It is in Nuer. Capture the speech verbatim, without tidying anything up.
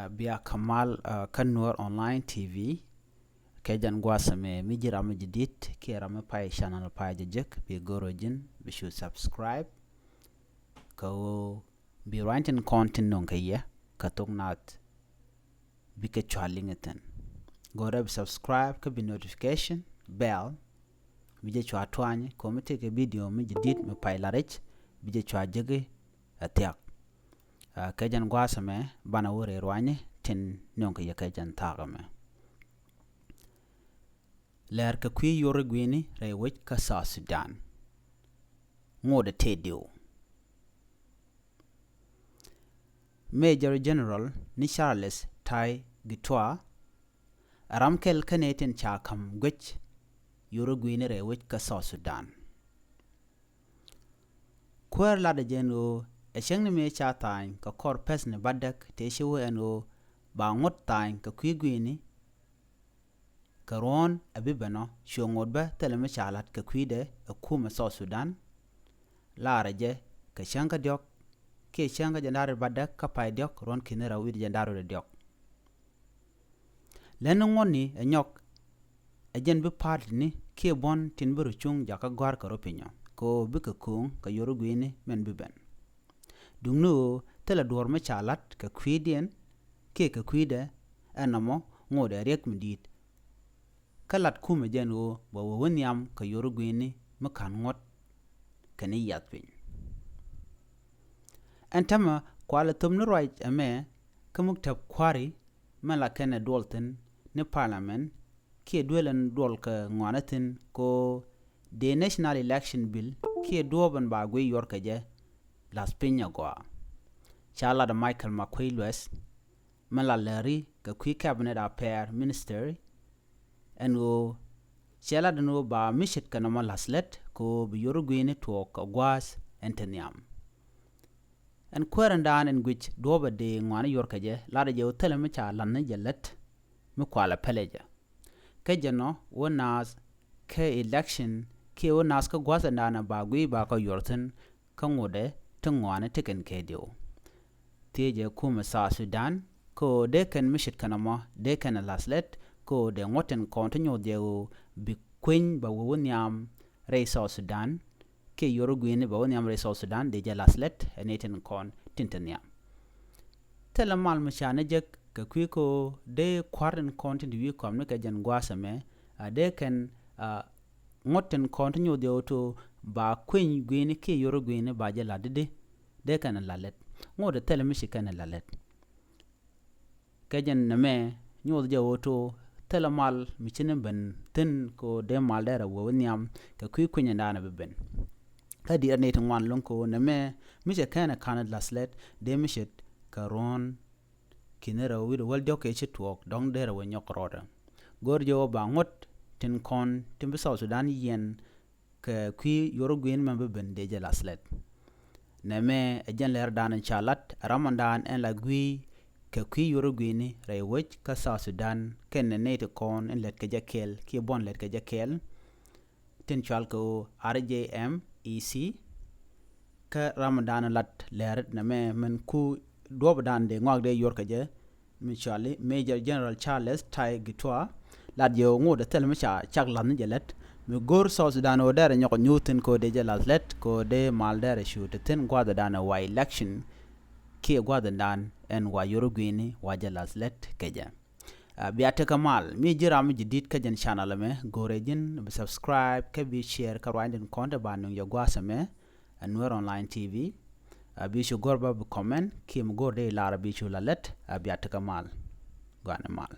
Bia kamal kä Nuer Online T V. Kɛ jɛn gua̱a̱th ɛmɛ, mi ji̱ ram mi ji̱ di̱t kiɛ ram mi pay channel pay jɛ jek, bi go̱r ɔ ji̱n bi cu subscribe. Kɛ ɣöö bi ruany tin kɔn tin nöŋ kɛ yɛ kɛ thok Naath, bikɛ cua liŋ ithin. Go̱rɛ bi subscribe kä bi notification bell bi jɛ cua tuany, kɛ ɣöö mi tekɛ video mi ji̱ di̱t mi pay la rɛc, bi jɛ cua jek ɛ thiak. Kɛ jɛn gua̱a̱th ɛmɛ banɛ wä rɛy ruany tin nöŋ kɛ yɛ kɛ jɛn thaak ɛmɛ. Lɛr kɛ kui̱ yor i̱ guini rɛy wec kä South Sudan. Ŋot ɛ tëë diw. Major General ni Charles Tai Gitua, ram kɛl kä nɛy tin ca ka̱m guec yor i̱ guini rɛy wec kä South Sudan. Kuäär latdä jɛ ɛn ɣöö ɛ cäŋ ni mëë ca tha̱a̱ny kɛ kɔr pɛth ni bädäk tëë ci wä ɛn ɣöö ba ŋot tha̱a̱ny kɛ kui̱ guini. Kɛ ruɔ̱ɔ̱n ɛ bi ben ɔ, cuɛ ŋot bä thilɛ mi ca la̱t kɛ kui̱dɛ ɛ kumɛ South Sudan. Laarɛ jɛ kɛ cäŋ kä diɔ̱k kiɛ cäŋ kä jɛn da̱r wi̱cdɛ bädäk kä pay diɔ̱k ruɔ̱n ki̱ni rɛw wi̱cdɛ jɛn da̱r wi̱cdɛ diɔ̱k. Lɛn ni ŋuɔ̱tni ɛ nyɔk ɛ jɛn bi pa̱a̱tni kiɛ buɔ̱n tin bi rɔ cuŋ jakä gɔ̱a̱r kɛ rɔ pinyɔ kɛ ɣöö bikɛ kööŋ kɛ yor i̱ guini mɛn bi ben. Duŋni ɣöö thilɛ duɔ̱ɔ̱r mi ca la̱t kɛ kui̱diɛn kiɛ kɛ kui̱dɛ, ɛn nɔmɔ ŋot ɛ riɛk mi di̱i̱t. Kä lat kumɛ jɛn ɣöö bɛ wä wä nhiam kɛ yor i̱ guini mi ka̱n ŋuɔ̱t kɛn i̱ yiath piny. Ɛn tämɛ kualɛ thöp ni ruac ɛmɛ kä muktäp kua̱ri mɛn la kɛnɛ duɔl thi̱n ni parliament kiɛ duel ɛn duɔl kɛ ŋuani thi̱n ko dee National Election Bill kiɛ duɔ̱ɔ̱p ɛn ba guiy yuɔr kɛ jɛ la̱th piny agɔaa. Ca lat ɛ Michael Makuei Lueth mɛn la lääri kɛ kui̱ cabinet affairs ministry ɛn ɣöö cɛ lat ɛn ɣöö ba mi ce̱tkɛ nɔmɔ la̱th lät kɛ ɣöö bi yor i̱ guini tuɔɔk kɛ gua̱a̱th ɛn te nhiam. Ɛn kuäär ɛn daan ɛn guic duɔ̱ɔ̱pɛ dee ŋuani yuɔr kɛ jɛ latdɛ jɛ ɣöö thilɛ mi ca la̱th ni jɛ lät mi kualɛ pälɛ jɛ. Kä jɛn ɔ wä naath kä election kiɛ wä naath kä gua̱a̱th ɛn daan ɛ ba guiy ba kɛ yuɔr thi̱n kä ŋotdɛ ti ŋuani ti kɛn kɛ diw. Thiecɛ kumɛ South Sudan kɛ ɣöö dee kɛn mi ce̱tkɛ nɔmɔ dee kɛn ɛ la̱th lät kɛ ɣöö dee ŋuɔ̱t tin kɔn ti nyoth jɛ ɣöö bi kueny ba wä wä nhiam rɛy South Sudan kiɛ yor i̱ guini ba wä nhiam rɛy South Sudan dee jɛ la̱th lät ɛ ni tin kɔn tin te nhiam. Thilɛ mal mi ca ni jek kɛ kui̱ ko dee kua̱r tin kɔn tin ti wi̱i̱ kɔm ni kɛ jɛn gua̱a̱th ɛmɛ a dee kɛn a ŋuɔ̱t tin kɔn ti nyoth jɛ ɣöö to ba kueny guini kiɛ yor i̱ guini ba jɛ la̱t di̱di dee kɛn a la̱t lät. Ŋot ɛ thilɛ mi ci kɛn a la̱t lät. Kɛ jɛn nɛmɛ nyoth jɛ ɣöö to thilɛ mal mi ci ni ben thi̱n ko dee mal dee rɛ wee wä nhiam kɛ kui̱ kui̱ny ɛn daan ɛ bi ben. Kä di̱t a ni ti ŋuan lo̱ŋ ko nɛmɛ mi cɛ kɛn ɛ ka̱n ɛ la̱th lät dee mi ce̱t kɛ ruɔ̱n ki̱ni rɛw wi̱cdɛ wäl diɔ̱k kɛ ci tuɔɔk dɔ̱ŋ dee rɛ wee nyɔk rɔɔdɛ. Go̱r jɛ ɣöö ba ŋuɔ̱t tin kɔn tin bi South Sudan yiɛn kɛ kui̱ yor i̱ guini mɛn bi ben dee jɛ la̱th lät. Nɛmɛ ɛ jɛn lɛr daan in ca lat ɛ ram ɛn daan ɛn la guiy kɛ kui̱ yor i̱ guini rɛy wec kä South Sudan kɛn nɛ nɛy ti kɔn in lɛt kɛ jɛ kɛɛl kiɛ buɔ̱n lɛt kɛ jɛ kɛɛl. Tin cual kɛ ɣöö R J M E C. Kä ram ɛn daan in lat lɛr nɛmɛ mɛn ku duɔ̱ɔ̱p ɛn daan dee ŋɔak dee yuɔr kɛ jɛ mi cɔali Major General Charles Tai Gitua. Lat jɛ ŋot ɛ thil mi ca cak lath ni jɛ lät mi go̱r South Sudan ɣöö derɛ nyɔk nyuuth thi̱n kɛ ɣöö dee jɛ lath lät kɛ ɣöö dee mal derɛ cu te thi̱n gua̱a̱th ɛ dan ɛ wa election kiɛ gua̱a̱th ɛ dan ɛn wa yor i̱ guini wa jɛ lath lät kɛ jɛ. Bia tekɛ mal mi ji̱ ram mi ji̱ di̱t kä jɛn channel ɛmɛ go̱rɛ ji̱n bi subscribe kä bi share kä ruacni tin kɔn te ba nuŋ jɛ gua̱a̱th ɛmɛ. Ɛ Nuer Online T V. A bi cu go̱r ba bi comment kiɛ mi go̱r dee ilar a bi cu la lät. A bia tekɛ mal. Gua̱a̱n mal.